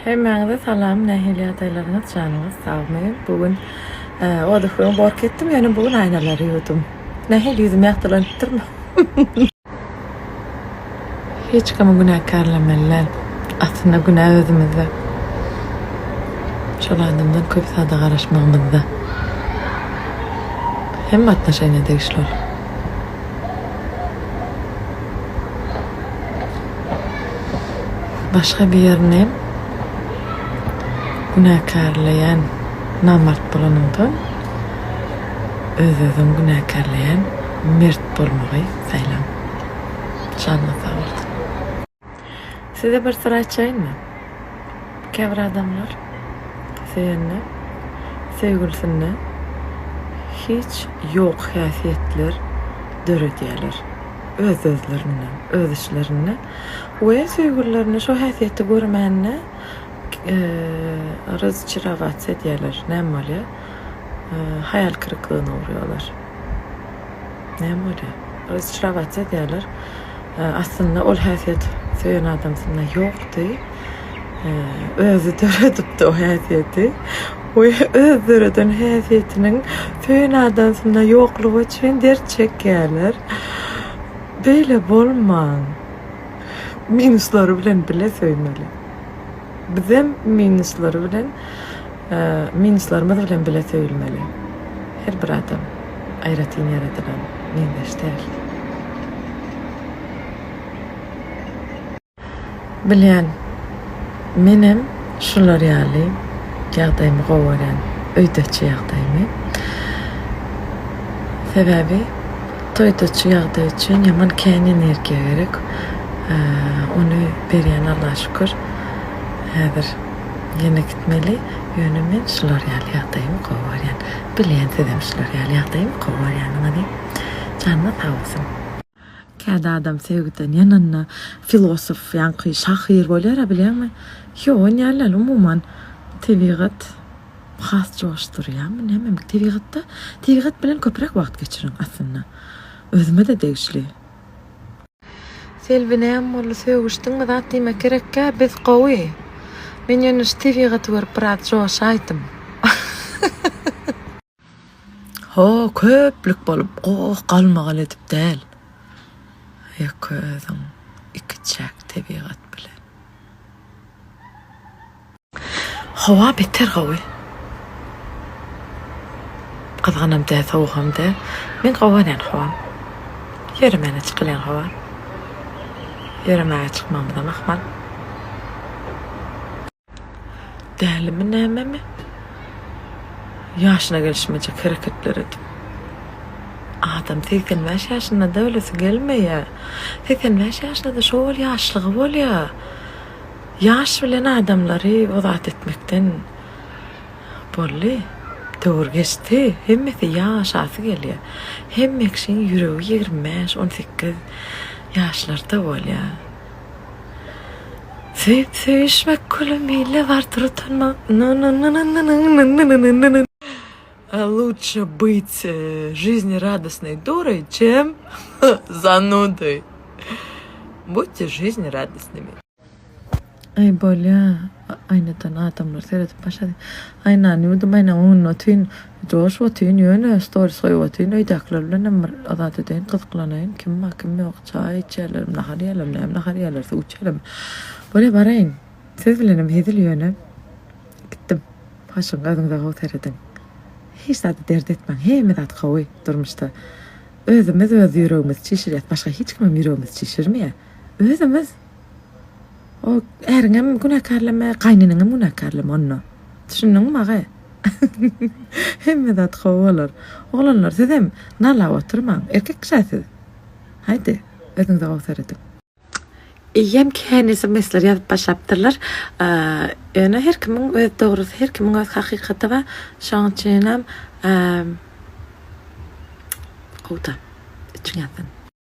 Hemmäňize salam nähili ýagdaýlaryňyz janyňyz sagmy bu gün oduklygyny bork etdim ýöne bu gün aýnalary ýuwdum nähili ýüzüm ýagtylanypdyrmy. Hiç kimi günäkärlemeli däl aslynda günä özümizde şol adamdan köp zada garaşmagymyzda hemme atnoşeniýa degişli ol. Başga birini günäkärleýän namart bolanyňda, öz-özüňi günäkärleýän mert bolmagy saýlaň. Janyňyz sag bolsun. Size bir syr aýtjaýynmy? Käbir adamlar söýende söýgülisinde hiç ýok häsiýetler döredýärler. Öz-özlerinde, öz içlerinde we söýgülilerinde şo häsiýeti görmände razçarowatsiýa edýärler. Näme bolýar? Haýal kyryklygyna urýarlar. Näme bolýar? Razçarowatsiýa edýärler. Aslynda ol häsiýet söýen adamsynda ýokdy. Özi döredipdi o häsiýeti. We öz döreden häsiýetiniň söýen adamsynda ýoklugy üçin dert çekýärler. Beýle bolmaň. Minuslary bilen bile söýmeli. Bizem minuslary bilen minuslarymyz bilen bile söýülmeli. Her bir adam aýratyn ýaradylan, meňzeş däl. Bilýän. Menem şular ýaly ýagdaýymy gowy görýän. Öýdeçi ýagdaýymy. Sebäbi toýdaçy ýagdaý üçin ýaman kän energiýa gerek. Ony berýän Allaha şükür. Häzir ýene gitmeli. Ýöne men şular ýaly ýagdaýymy gowy görýän. Bilýän sizem şular ýaly ýagdaýymy gowy görýäniňizi. Janyňyz sag bolsun. Käde adam söýgüden ýananda filosof ýaňky şahyr bolýara bilýäňmi? Ýok onýaly däl umuman tebigat has joşdurýarmy nämemi tebigatda tebigat bilen köpräk wagt geçiriň aslynda özüme-de degişli. Selbi näme boldy sögüşdiňmi zat diýmek gerekkä biz gowy men ýöne şu tebigaty görüp biraz joşaýdym. Ho, köplük bolup goh-galmagal edip däl, ýeke özüň ikiçäk tebigat bilen. Howa beter gowy. Gyzgynam däl, sowugam däl. Men gowy görýän howam. Ýöremäne çykylýan howa. Ýöremäge çykmagymyzam ahmal. Dälimi nämemi? Ýaşyna gelişmejek hereketler edip. Adam 85 ýaşynda-da ölesi gelmeýär. 85 ýaşynda-da şo-ol ýaşlygy bolýar. Ýaş bilen adamlary o zat etmekden boldy. Döwür geçdi. Hemmesi ýaşasy gelýär. Hemme kişiň ýüregi 25, 18 ýaşlarda bolýar. Söýüp söýüşmek külüm ile bardyr utanmak Лучше быть жизнерадостной дурой, чем занудой. Будьте жизнерадостными. Aý bolýa aýnadan adamlar seredip başlady. Aýnany ýuwdum aýnaň öňünde otyryn. Joşup otyryn ýöne storis goýup otyryn öýdäkiler bilenem bir azat edeýin gyzyklanaýyn kim bar kim ýok çaý içýärlermi nahar iýýärlermi näme nahar iýýärler suw içýärlermi bolýa baraýyn siz bilenem hezil ýöne gitdim hoşuň özüňize gowy serediň hiç zady dert etmäň hemme zat gowy durmuşda özümiz öz ýüregimizi çişirýäs başga hiç kimem ýüregimizi çişirmeýär özümiz O äriňem günäkärleme, gaýneneňem günäkärleme onda. Düşündiňmi magy? Hemme zat gowy bolar. Oglanlar sizem nalap oturmaň. Erkek kişä siz. Haýdy, özüňize gowy serediň. Eýýäm kän sms-ler ýazyp başlapdyrlar. Ýöne her kimiň öz dogrusy, her kimiň öz hakykaty bar. Şonuň üçinem gowuda, içiň ýansyn.